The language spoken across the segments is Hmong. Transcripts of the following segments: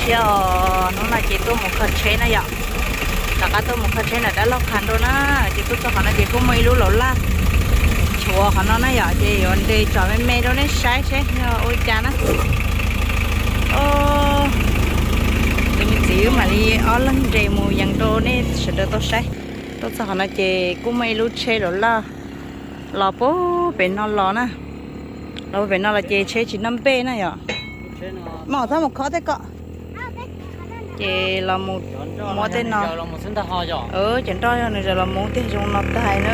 Yog hnub no ces tuaj mus kho tsheb na yom. Rov qab tuaj mus kho tsheb ntawm dab laug qha nrau na. Ces tuaj txog qhov no ces kuj muaj ib lub laus laj nchuav qhov no na yom, ces yuav nres tsom me me rau nej saib seb yog ua cas na. Tus me txiv wb mam li ob leeg nres mus yees rau nej sawv daws tau saib. Tuaj txog qhov no ces kuj muaj ib lub tsheb laus laj los puag pem no los na. Los puag pem no los ces tsheb tsis noj npej na yom. Mom, txhob mus khob tej kom. Ces los mus muab tej no. Cov nroj yog nws zaws los mus tiag, zoo no tag na.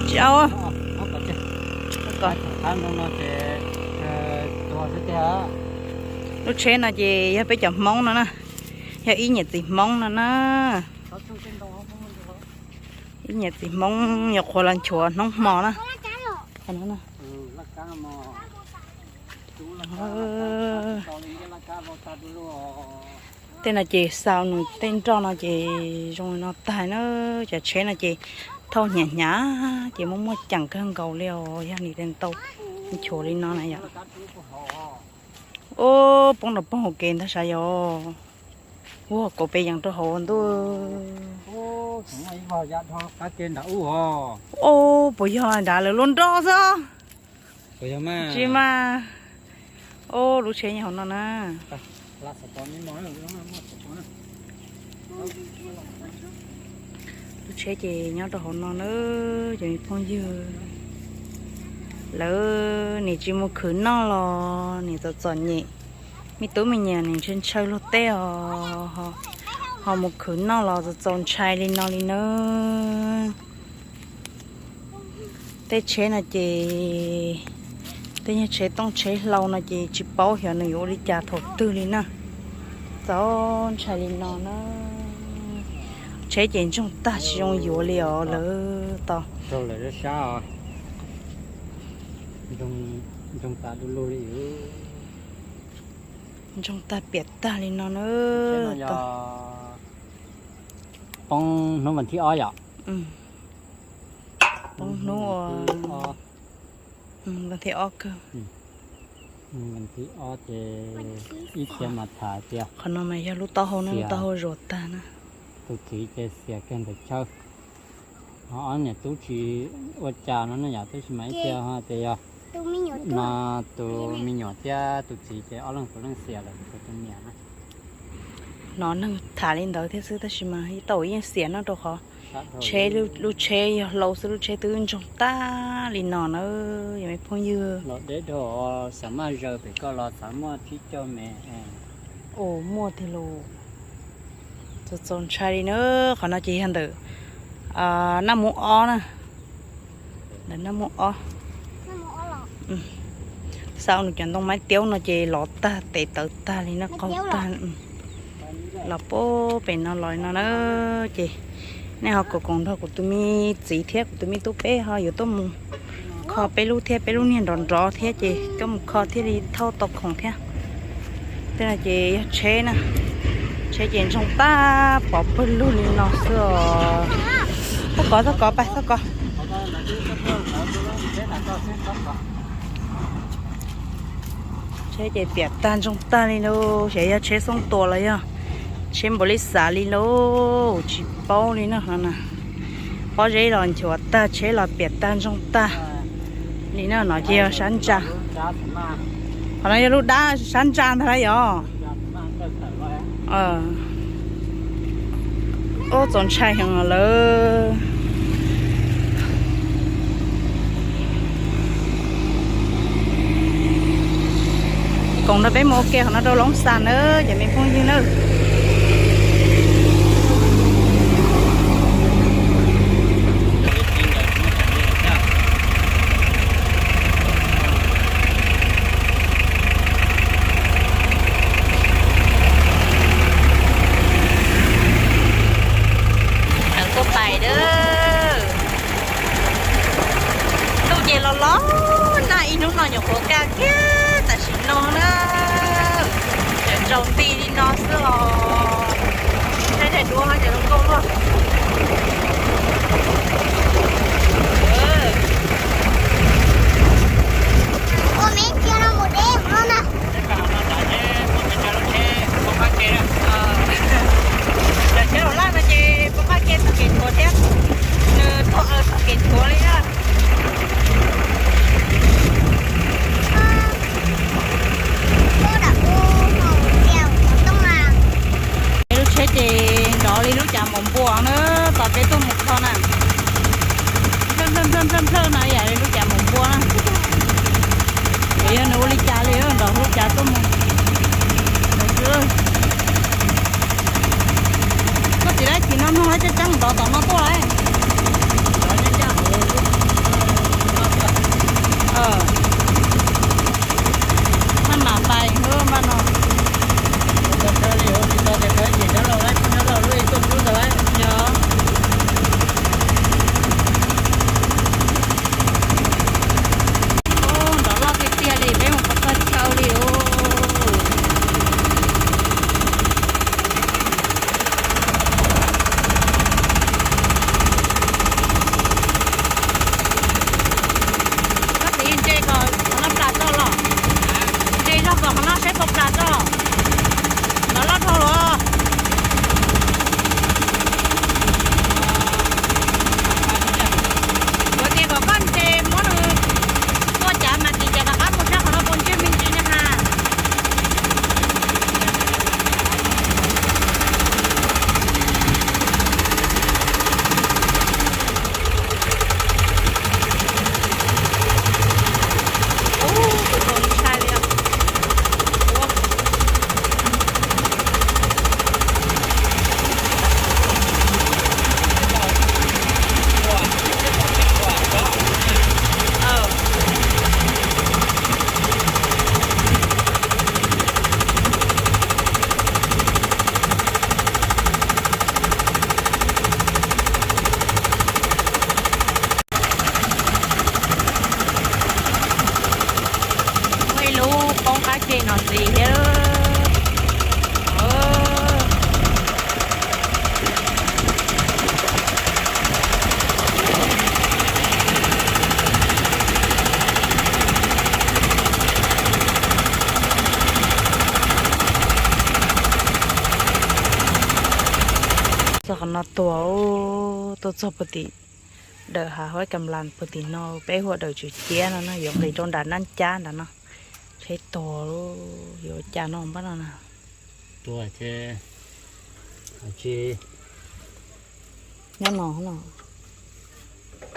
Tsis au. Lub tsheb no ces yog peb cov Hmoob no na, yog ib niam txiv Hmoob no na. Ib niam txiv Hmoob nyuam qhuav los nchuav hnub hmo na. Tej no ces xaus nws tej nroj no ces zoo no tag na. Cov tsheb no ces thauj hnyav hnyav ces muaj muaj ceem kawg nkaus li os, yog nim tau nchuav li no na yom. Ub, poob rau poob hauv kev ntag sav yom. Ua kauv pes yees rau hauv ntuj. Ub, puas yog nrad lawv luaj nroj xwb? Tsis mas. Ub, lub tsheb nyob hauv no na. Lub tsheb ces nyob rau hauv no na, cov me phooj ywg. Lawv nim tsis mus khwv noj los nim txom txom nyem, me tub me nyuam nim ntshaw ntshaw luag tej os, ho mus khwv noj los txaus txaus ntshai li no li na. Tej tsheb no ces tej nyuag tsheb tooj tsheb hlau no ces tsis paub xyov nws yuav ua li cas thaum twg li na. Txaus ntshai li no na. Tsheb ces ntsoog tag tsis zoo yuav li os lawm tos. Ntsoog tag du lug li. Ntsoog tag piam tag li no na. Poob hnub vas thib ob yom. Poob hnub vas thib ob kawg. Vas thib ob ces ib txhia mas tham tias qhov no mas yog lub taub hau na, lub taub hau zuav tag na. Tus txiv ces xiam kiag ntawm chaw. Ho ob niam tub tsis ua cas no ne yom, tab sis mas ib txhia ho tias yog no tus me nyuam thiab tus txiv ces ob leeg puav leej xiam lawm tus niam na. Hnov neeg tham li ntawd thiab xwb tab sis mas tau yeej xiam no rau qhov tsheb, lub tsheb yog hlau xwb, lub tsheb twb ntsoog tag li no na, yog me phooj ywg. Los deb dhau, xav maj zaws pem koj los xav muaj thib caug me. Ua muaj tiag lauj. Txaus txaus ntshai li na. Qhov no ces yog ntawm Naj Mub ob na. Ntawm Naj Mub ob. Xav nws cov ntoo maiv tiaub no ces lov tag tes tawv tag li na, qaug tag. Los puag pem no los li no na. Ces nej ho koom koom nrog kuv tus me txiv thiab kuv tus me tub peb ho yuav tuaj mus kho peb lub thiab, peb lub niag nrov nrov thiab ces tuaj mus kho thiaj li thauj tau khoom thiab. Tej no ces yog tsheb na, tsheb ces ntsoog tag pov pawg lug li no xwb os. Txhob kov, txhob kov, pab txhob kov. Tsheb ces piam tag ntsoog tag li lauj, xyov yog tsheb xoob tua los yog tsheb npaum li xav li lauj, tsis paub li na. Pob zeb los nchuav tag, tsheb los piam tag ntsoog tag li na. No ces yog sab ntsa, qhov no yog lub dab sab ntsa ntag lauj yom. Ub, txaus ntshai heev lawm. Koom nrog peb mus ua ke qhov no rau Loob Xas nawb cov me phooj ywg nawb. Lawv tuaj pais dab. Ntuj ces los los nag ib hnub no nyuam qhuav kaj kiag tam sim no na. Tseem tsaus nti li no xwb os. Tom no tuaj lawm. Maj mam pais hwb npaj no. Yog. Ub, nrov loj tiag tiag li, peb mus pov txog chaw li os. Koj txiv, ntse kom qhov no plam tso los. Ntse zog kom qhov no saib puas plam tso. Nrov loj dhau los. Yuav tias kom koj ntse muab nws tuaj cav mas tim cav rov qab mus sab qhov no puas ntsej me ntsis na ha. Ua ib lub poob qab ke no ntxiv thiab. Txog qhov no tuag, tuaj txog puag tim dawm hav huab kam las puag tim no, peb hu ua dawm tswm ciab no na, yuav nqis rau nram nab cab nram no. Tsheb tuag, yuav ua cas no npaj no na. Tuag ces nyob no no.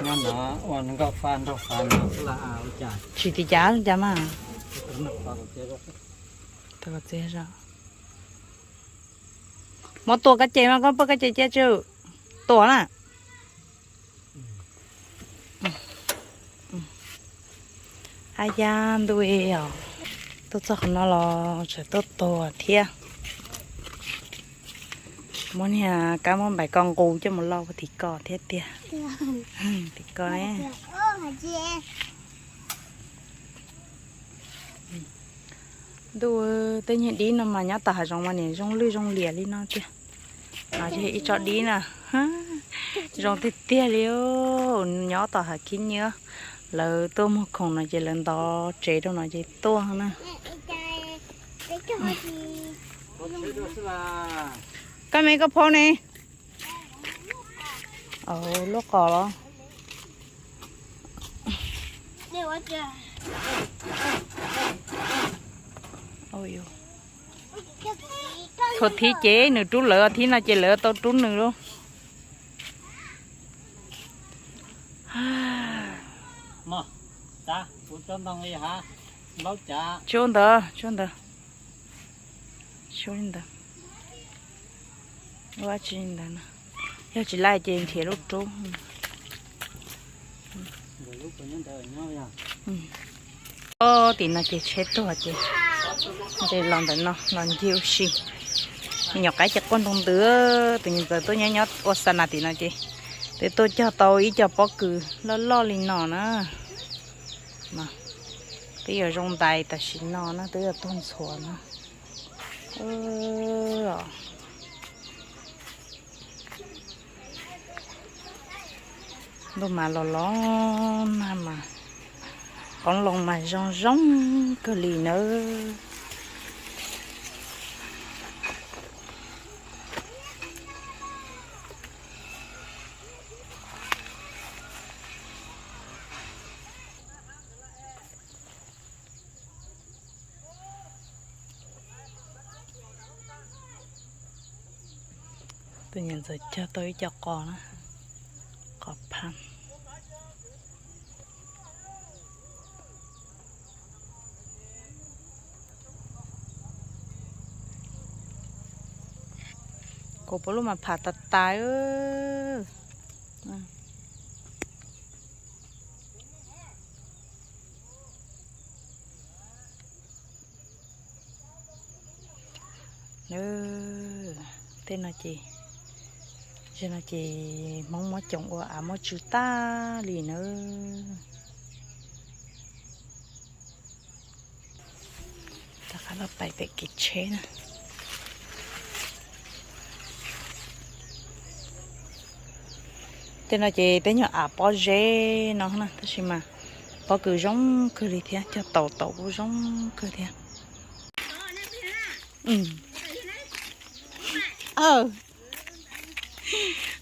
Nyob no ua nkauj fa nraug fa no xwb las ua cas. Tsis tim cav cas mas. Muab tua kab ces mas koj poj kab ces cia tsw tua na. Ab yab ntuj os, tuaj txog qhov no los tseem tuaj tuag thiab. Muab niag kab muab npaim ko nqus coj mus lauj, tim ko thiab tiag. Tim ko ne. Ntuj, tej niag dib no mas nyob tom hav zoov mas niam zoo lwj zoo liam li no tiag. No ces ib tsob dib na, zoo tiag tiag li. Nyob tom hav khib nyiab, lawv tuaj muag khoom no ces lawv ntov tsev rau no ces tuaj na. Koj me koj phaub ne. Lub qos los. Thaum thib ces nws rub lawv, thib no ces lawv tau rub nws lauj. Tsuag ntawd, tsuag ntawd. Tsuag li ntawd. Ua tsi li ntawd no. Yog tsis laij ces nrhiav lub rub. Tim no ces tsheb tuag ces nqis los ntawm no los ncig ua si. Me nyuam qaib ces quaj nroo ntws, tus niam ntxawm tuaj nyob nyob ua xa nas tim no ces twb tuaj cog tau ib co pob kws loj loj li no na. Twb yuav zoo ntais tam sim no na, twb yuav tuag ntxhuav na. Ntuj mas los los nag mas qoob loo mas zoo zoo kawg li nawb. Tus niam ntxawm cog tau ib co qos na, qos phaj. Kuv pom lub mas pham tas tas. Tej no ces, no ces Hmoob muab coom ua av muab tsw tag li nawb. Rov qab los pais pem kev tsheb na. Tej no ces tej nyuag av pob zeb no na, tab sis mas pob kws zoo kawg li thiab, cog taus taus kuj zoo kawg thiab.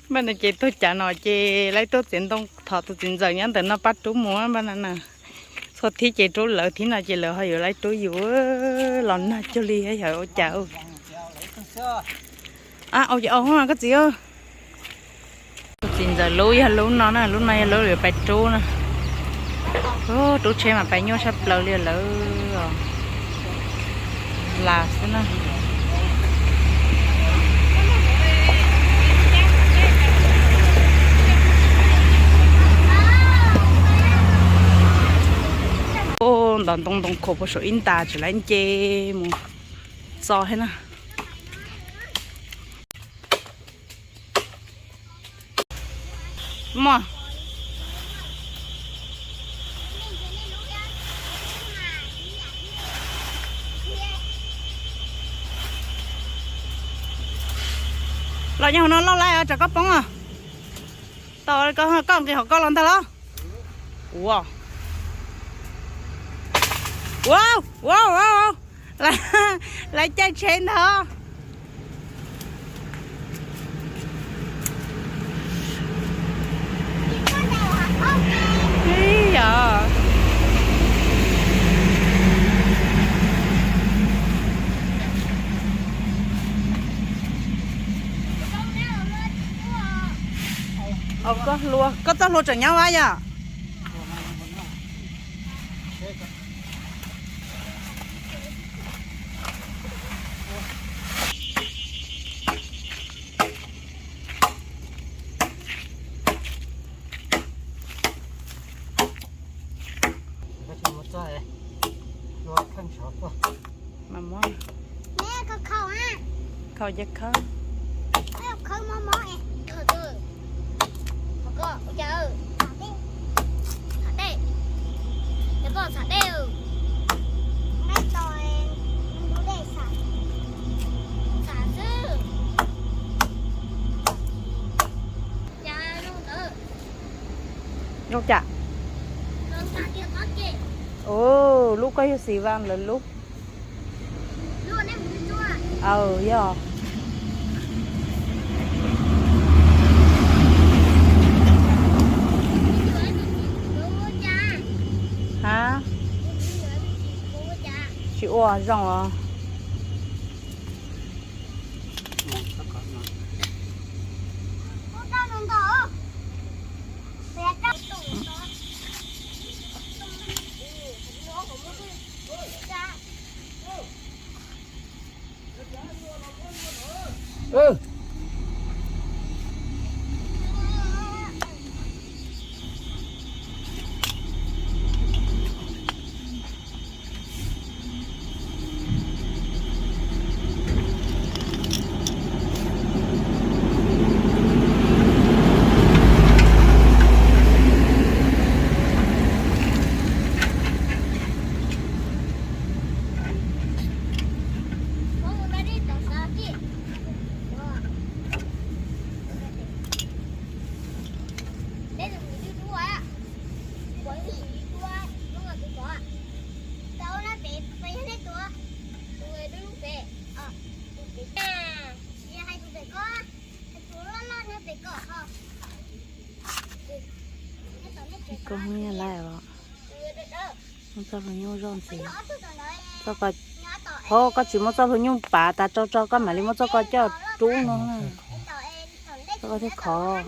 Npaj no ces tuag cav no ces laib tuaj txiav ntoo thov tus txiv ntxawm nyob ntawm no pab rub mus npaj no na. Txhua thib ces rub lawv, thib no ces lawv ho yuav laib rub yus los nag cuag li yog ua cas. Au, koj txiv. Tus txiv ntxawm lub yog lub no na, lub no yog lub yuav pais rub na. Rub tsheb mas pais nyuaj tshaj plaws li lawm. Las xwb na. Ntov ntoo ntoo khuam puag saum ib ntas tsis laib nce mus txo thiab na. Muaj. Los nyob hauv no loj lawm os, tsam koj poob os. Tau, koj nqis hauv koj los ntag los. Ua, ua, ua, lawv caij tsheb ntag. Ib yam. Koj hlua, koj txoj hlua tseem nyob ua yom? Mas muab khau ces khau. Zoo cas? Ua, lub koj yog xis vas lawv lub. Aw, yog. Ha? Tsis ua zoo os. Koj hnub nyoog lawm os. Muab txoj hlua nyuj zoj ntxiv. Txoj ko, ho koj tsis muab txoj hlua nyuj pav tas rau tso koj mam li muab txoj ko coj rub no. Txoj ko thiaj khov.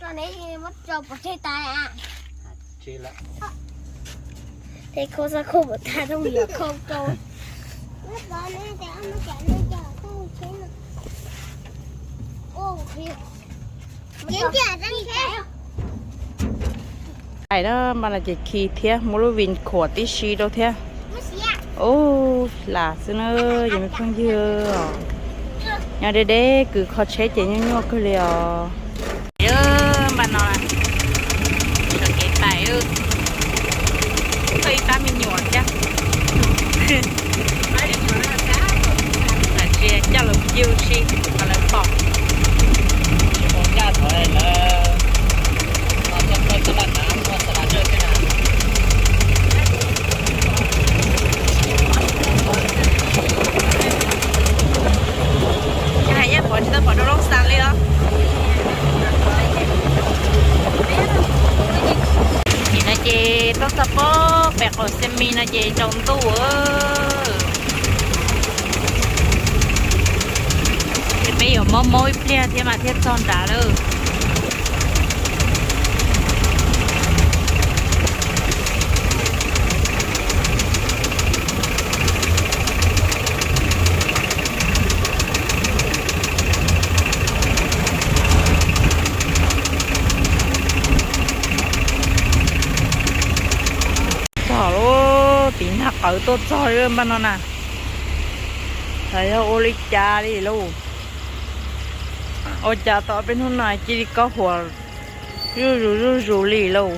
Muab rau pov tseg tas. Tej khau xab khau pov tas rau yam khau rau. Ais na, npaj no ces khi thiab muab lub vin khuam tib si rau thiab. Ub, lam xwb na, yog me phooj ywg. Nyob deb deb kws kho tsheb ces nyuaj nyuaj kawg li os. Npaj no, kev pais, thauj ib pab me nyuam thiab. Tsis coj los ua si, kom lawv pom. Hais nyob pom tsis tau pom rau lub xas li os. Nim no ces tuaj txog pob pem qaum Xiamis no ces tsaus ntuj. Peb yuav mob mob ib pliag thiab mas thiaj txog nrad lawm. Txog lub tim nag qawv tuaj txog npaj no na. Xyov yog ua li cas li lauj. Ua cas tau peb hnub no cia li kaub huam zuj zus zuj zus li lauj.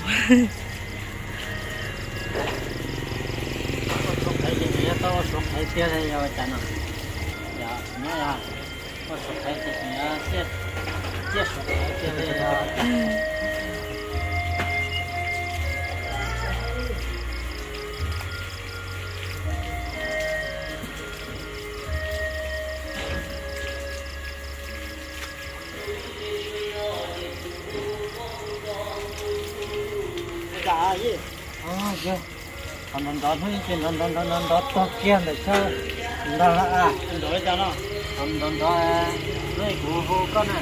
Qhov nrov nrov hnub ib ce nrov nrov nrov nrov nrov tuag kiag ntawm chaw ntag a. Qhov nrov nrov hnub ib kuv hu koj na.